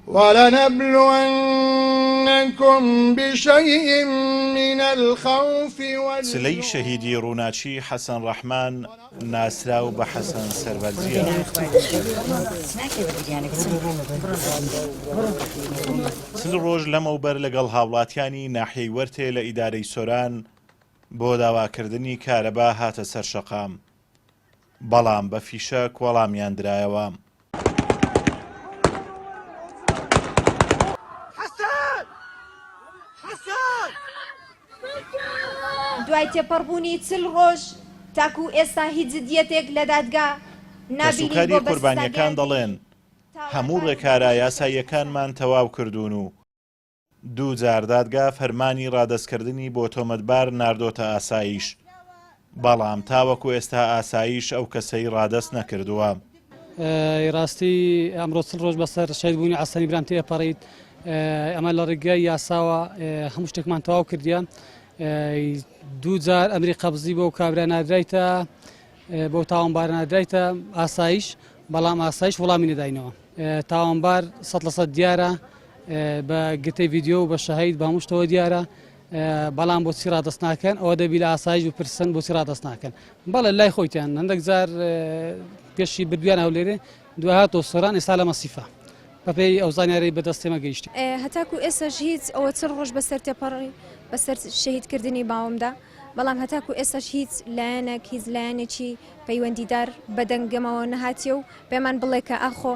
ولنبلونکم بشیء من الخوف والجوع. چلەی شەهیدی ڕووناکی حەسەن ڕەحمان ناسراو بە حەسەن سەربەرزییە. چل ڕۆژ لەمەوبەر لەگەڵ هاوڵاتیانی ناحیەی وەرتێ لە ئیدارەی سۆران بۆ داواکردنی کارەبا هاتە سەر شەقام، بەڵام بە فیشەک وەڵامیان درایەوە. دوای تێپەڕبوونی 40 ڕۆژ تاکو ئێستا هیچ جدیەتێک لە دادگا نابینین کەسوکاری بۆ قوربانییەکان بەسزاگەیاندنی دەڵێن، هەموو تاوانبار و ڕێکارە بکوژی یاساییەکانمان تەواو کردوون و دوو جار دادگا فەرمانی ڕادەستکردنی بۆ تۆمەتبار ناردۆتە ئاسایش، بەڵام تاوەکو ئێستا ئاسایش ئەو کەسەی ڕادەست نەکردووە. ڕاستی ئەمڕۆ چل ڕۆژ بەسەر شەهیدبوونی عەسەنی برام تێپەڕیت، ئەمە لە ڕێگای یاساوە هەموو شتێکمان تەواو کردیە، دوو جار ئەمری قەبزی بۆ کابرا نادرایتە بۆ تاوانبار نادرایتە ئاسایش، بەڵام ئاسایش وەڵامی نەداینەوە. تاوانبار سەد لە سەد دیارە بە گرتەی ڤیدیۆ و بە شەهید بە هەموو شتەوە دیارە بەڵام بۆچی ڕادەست ناکەن ئەوە دەبی لە ئاسایش بپرسن بۆچی ڕادەست ناکەن بەڵێ لای خۆیتیان هەندێک جار پێشی بردویان هەولێرێ دوهاتۆ سۆران ئێستا لە مەسیفە بەپێی ئەو زانیاری بەدەست ئێمە گەیشت. هەتاکو ئێستاش هیچ ئەوە چل ڕۆژ بەسەر تێپەڕی بەسەر شەهیدکردنی باومدا بەڵام هەتاکو ئێستاش هیچ لایەنێک هیچ لایەنێکی پەیوەندیدار بە دەنگەمەوە نەهاتیە و پێمان بڵێ کە ئاخۆ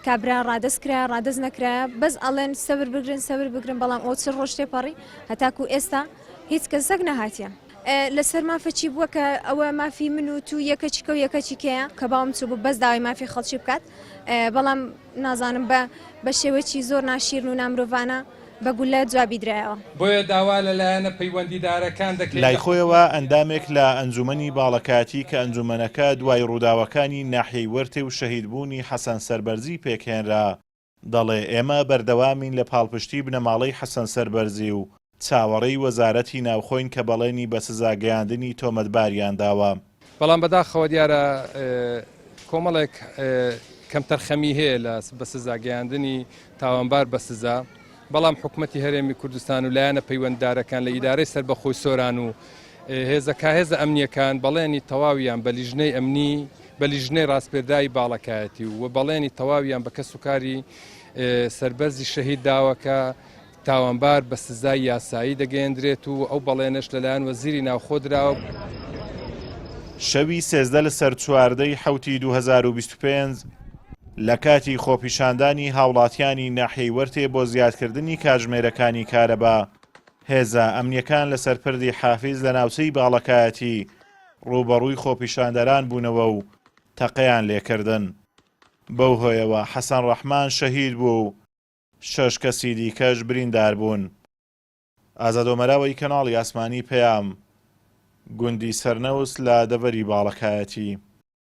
کابرا ڕادەست کرایە ڕادەست نەکرایە بەس ئەڵێن سەبر بگرن سەبر بگرن بەڵام ئەو چل ڕۆژ تێپەڕی هەتاکو ئێستا هیچ کەسەک نەهاتیە. لەسەر مافە چی بووە کە ئەوە مافی من و تو یەکە چیکە و یەکە چیکەیە کە باوم چوو بوو بەس داوای مافی خەڵکی بکات بەڵام نازانم بە بە شێوەی زۆر ناشیرن و نامرۆڤانە بە گوللە جوابی درایەوە. بۆیە داوا لە لایەنە پەیوەندیدارەکان دەکەین لای لە خۆیەوە ئەندامێک لە ئەنجومەنی باڵەکایەتی کە ئەنجومەنەکە دوای ڕووداوەکانی ناحیەی وەرتێ و شەهیدبوونی حەسەن سەربەرزی پێکهێنرا، دەڵێ ئێمە بەردەوامین لە پاڵپشتی بنەماڵەی حەسەن سەربەرزی و چاوەڕێی وەزارەتی ناوخۆین کە بەڵێنی بە سزا گەیاندنی تۆمەتباریان داوە. بەڵام بەداخەوە دیارە کۆمەڵێک کەمتەرخەمی هەیە لە بە سزا گەیاندنی تاوانبار بە سزا، بەڵام حکومەتی هەرێمی کوردستان و لایەنە پەیوەنددارەکان لە ئیدارەی سەربەخۆی سۆران و هێزەکاهێزە ئەمنییەکان بەڵێنی تەواویان بە لیژنەی ئەمنی بە لیژنەی ڕاسپێردراوی باڵەکایەتی و بەڵێنی تەواویان بە کەسوکاری سەربەرزی شەهید داوە کە تاوانبار بە سزای یاسایی دەگەیەندرێت و ئەو بەڵێنەش لەلایەن وەزیری ناوخۆ دراوە. شەوی 13 لەسەر 14 ی حەوتی 2025 لە کاتی خۆپیشاندانی هاوڵاتیانی ناحیەی وەرتێ بۆ زیادکردنی کاتژمێرەکانی کارەبا، هێزە ئەمنییەکان لەسەر پردی حافیز لە ناوچەی باڵەکایەتی ڕووبەڕووی خۆپیشاندەران بوونەوە و تەقەیان لێکردن. بەو هۆیەوە حەسەن ڕەحمان شەهید بوو و شەش کەسی دیکەش بریندار بوون. ئازاد ئۆمەراوەی کەناڵی ئاسمانی پەیام، گوندی سەرنەوس لە دەڤەری باڵەکایەتی.